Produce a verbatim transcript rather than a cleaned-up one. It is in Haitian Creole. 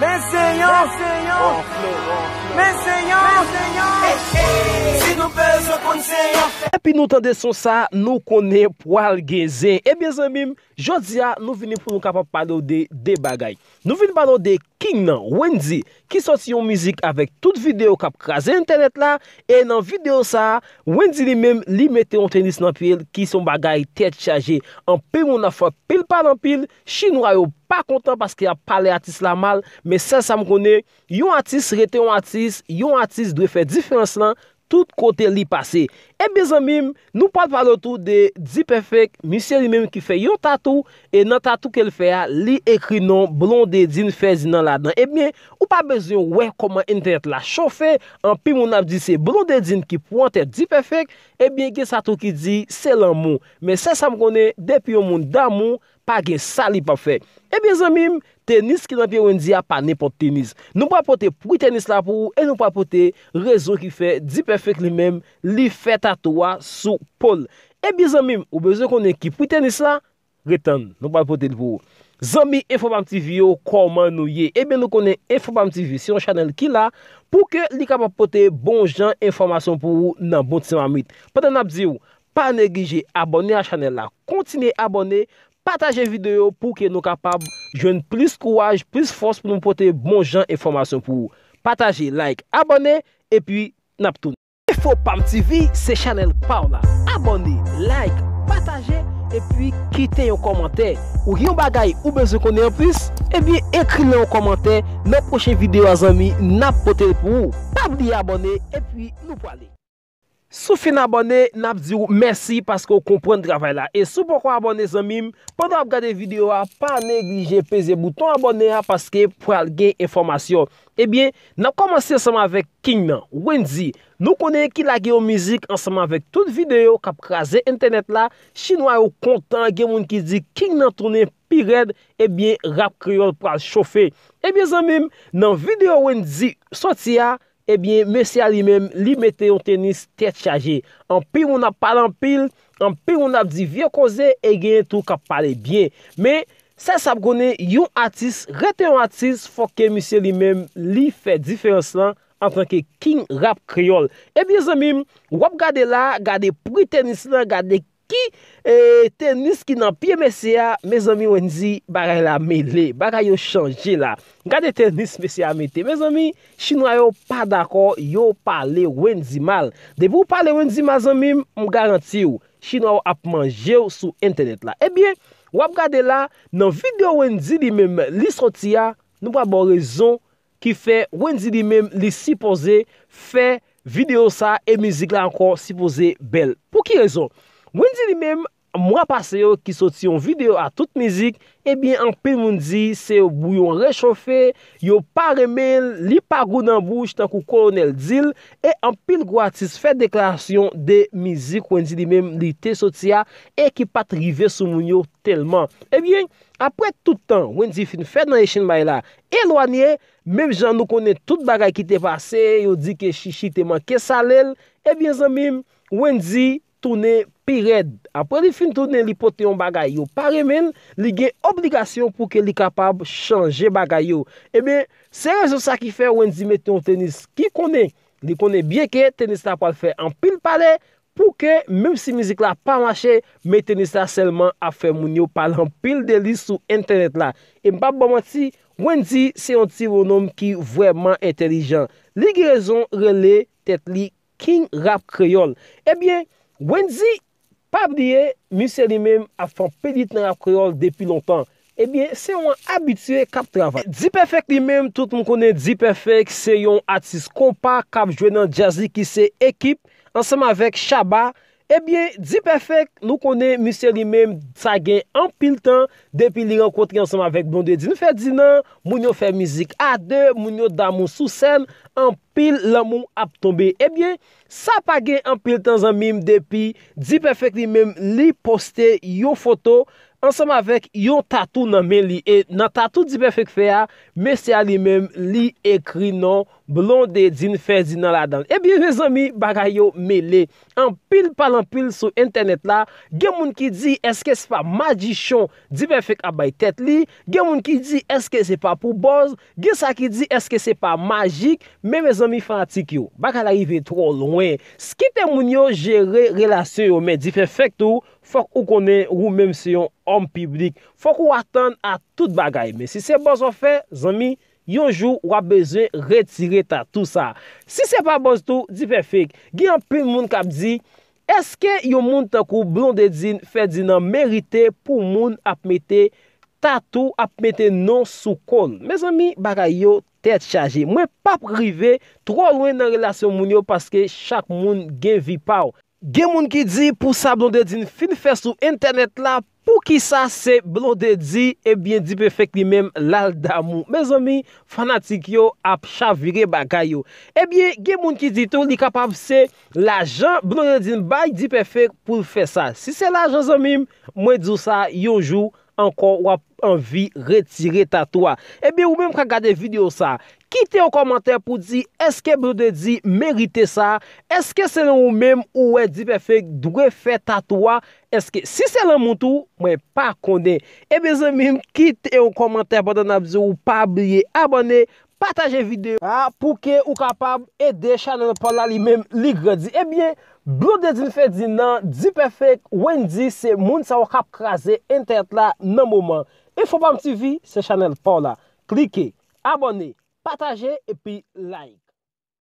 Men se yon, men se yon, men se yon. Si nou bezwen konn se yon. Epi nou tande son sa, nou konnen pwal gen zen. Ebyen zanmi m, jodi a nou vini pou nou kapab pale w de de bagay. Nou vin pale w de King nan, Wendyy, ki sòti yon mizik avèk tout videyo k ap kraze entènèt la, e nan videyo sa a, Wendyy li menm, li mete yon tenis nan pye l, ki se yon bagay tèt chaje. Anpil moun ap fè pil pale anpil, chinwa yo pa kontan paske y ap pale atis la mal, men sèl sa m konnen, yon atis rete yon atis, yon atis dwe fè diferans lan tout kote li pase. Ebyen zanmi m, nou pral pale w tou de D-Perfect, misye li menm ki fè yon tatou, e nan tatou ke l fè a, li ekri non Blondedine Ferdinand ladan. Ebyen, ou pa bezwen wè kòman entènèt la chofe, anpil moun ap di se Blondedine ki pran tèt D-Perfect, ebyen gen sa tou ki di se lanmou. Men sèl sa m konnen, depi yon moun damou, pa gen sa li p ap fè. Ebyen zanmi m, tenis ki nan pye Wendyy a pa nenpòt tenis. Nou pral pote pri tenis la pou ou e nou pral pote rezon ki fè D-Perfect li menm, li fè tatou a sou po l. Ebyen zanmi m, ou bezwen konnen ki pri tenis la? Ret tann, nou pral pote l pou ou. Zanmi Infopam T V yo, kòman nou ye? Ebyen nou konnen Infopam T V se yon chanèl ki la pou ke li kapab pote bon jan enfòmasyon pou ou nan bon ti mamit. Pandan n ap di w, pa neglije abòne a chanèl la, kontinye abòne, pataje videyo pou ke nou kapab jwenn plis kouraj, plis fòs pou nou pote bon jan enfòmasyon pou ou. Pataje, like, abòne, epi n ap tounen. Infopam T V se chanèl pa w la. Abòne, like, pataje, epi kite yon kòmantè. Ou gen yon bagay ou bezwen konnen anplis? Ebyen ekri l nan yon kòmantè, nan pwochen videyo a zanmi, n ap pote l pou ou. Pa bliye abòne, epi nou pwale. Si w fin abòne, n ap di w mèsi paske w konprann travay la. E si w poko abòne zanmi m, pandan w ap gade videyo a, pa neglije peze bouton abòne a paske pral gen enfòmasyon. Ebyen, n ap kòmanse ansanm avèk King nan, Wendyy. Nou konnen ki lage yon mizik ansanm avèk tout videyo k ap kraze entènèt la, chinwa yo kontan, gen moun ki di King nan tounen pi rèd, ebyen rap kreyòl pral chofe. Ebyen zanmi m, nan videyo Wendyy sòti a, ebyen, mesye a li menm, li mete yon tenis tèt chaje. Anpil moun ap pale anpil, anpil moun ap di vye koze, e genyen tou k ap pale byen. Men, sèl sa m konnen, yon atis rete yon atis, fòk ke misye li menm, li fè diferans lan antanke King rap kreyòl. Ebyen, zanmi m, w ap gade la, gade pri tenis lan, gade ki, e, tenis ki nan pye mesye a, mezanmi, Wendyy, bagay la mele, bagay yo chanje la. Gade tenis mesye a mete. Mezanmi, chinwa yo pa dakò, yo pale Wendyy mal. Depi w pale Wendyy mal, zanmi m, m garanti w, chinwa yo ap manje w sou entènèt la. Ebyen, w ap gade la, nan videyo Wendyy li menm, li sòti a, nou pral ba w rezon ki fè Wendyy li menm li sipoze fè videyo sa e mizik la ankò sipoze bèl. Pou ki rezon? Wendyy li menm, mwa pase yo ki soti yon videyo a tout mizik, ebyen anpil moun di se bouyon rechofe, yo pa renmen l, li pa gou nan bouch tankou Kolonèl di l, e anpil gwo atis fè deklarasyon de mizik Wendyy li menm li te soti a e ki pa t rive sou moun yo tèlman. Ebyen, apre tout tan Wendyy fin fè nan echenn bay la, elwanye, menm jan nou konnen tout bagay ki te pase, yo di ke Chichi te manke sale l, ebyen zanmi m, Wendyy tounen pi rèd. Apre li fin tounen, li pote yon bagay yo pa renmen l, li gen obligasyon pou ke li kapab chanje bagay yo. Ebyen, se rezon sa ki fè Wendyy mete yon tenis ki konnen, li konnen byen ke tenis la pral fè anpil pale, pou ke, menm si mizik la pa mache, men tenis la sèlman ap fè moun yo pale anpil de li sou entènèt la. E m p ap ba w manti, Wendyy se yon ti bonòm ki vrèman entèlijan. Li gen rezon rele tèt li King Rap Kreyòl. Ebyen, Wendyy, pa bliye, misye li menm ap fè anpil hit nan rap kreyòl depi lontan. Ebyen, se yon abitye k ap travay. D-Perfect li menm, tout moun konnen D-Perfect se yon atis konpa k ap jwe nan djaz li ki se Ekip, ansanm avèk Shabba. Ebyen, D-Perfect, nou konnen misye li menm, sa gen anpil tan depi li rankontre ansanm avèk Blondedine Ferdinand, moun yo fè mizik a de, moun yo damou sou sèn, anpil lanmou ap tonbe. Ebyen, sa pa gen anpil tan, zanmi m, depi D-Perfect li menm, li poste yon foto ansanm avèk yon tatou nan men li. E nan tatou Dipèfèk fè a, mesye a li menm, li ekri non Blondedine Ferdinand ladan l. Ebyen, mezanmi, bagay yo mele. Anpil pale anpil sou entènèt la. Gen moun ki di, èske se pa majichon Dipèfèk ap bay tèt li? Gen moun ki di, èske se pa pou buzz? Gen sa ki di, èske se pa majik? Men, mezanmi, fanatik yo, bagay la rive twò lwen. Kite moun yo jere relasyon yo, men Dipèfèk tou, fòk ou konnen ou menm se yon òm piblik. Fòk ou atann a tout bagay. Men si se buzz w ap fè, zanmi, yon jou w ap bezwen retire tatou sa. Si se pa buzz tou, Dipèfèk, gen anpil moun k ap di, èske yon moun tankou Blondedine Ferdinand merite pou moun ap mete tatou, ap mete non sou kò l? Mezanmi, bagay yo tèt chaje. Mwen p ap rive twò lwen nan relasyon moun yo paske chak moun gen vi pa w. Gen moun ki di pou sa Blondedine fin fè sou entènèt la, poukisa se Blondedy, ebyen, Dipèfèk li menm l al damou? Mezanmi, fanatik yo ap chavire bagay yo. Ebyen, gen moun ki di tou li kapab se lajan Blondedine bay Dipèfèk pou l fè sa. Si se lajan, zanmi m, mwen di w sa, yon jou ankò w ap anvi retire tatou a. Ebyen, ou menm k ap gade videyo sa, kite yon kòmantè pou di, èske Blondedy merite sa? Èske selon ou menm ou wè Dipèfèk dwe fè tatou a? Èske si se lanmou tou, mwen pa konnen. Ebyen, zanmi m, kite yon kòmantè pandan n ap di w pa bliye abòne, pataje videyo a pou ke ou kapab ede chanèl pa w la li menm li grandi. Ebyen, Blondedine Ferdinand, Dipèfèk, Wendy, se moun sa yo k ap kraze entènèt la nan moman. Enfo Pam T V, se chanèl pa w la. Klike, abòne, pataje epi like.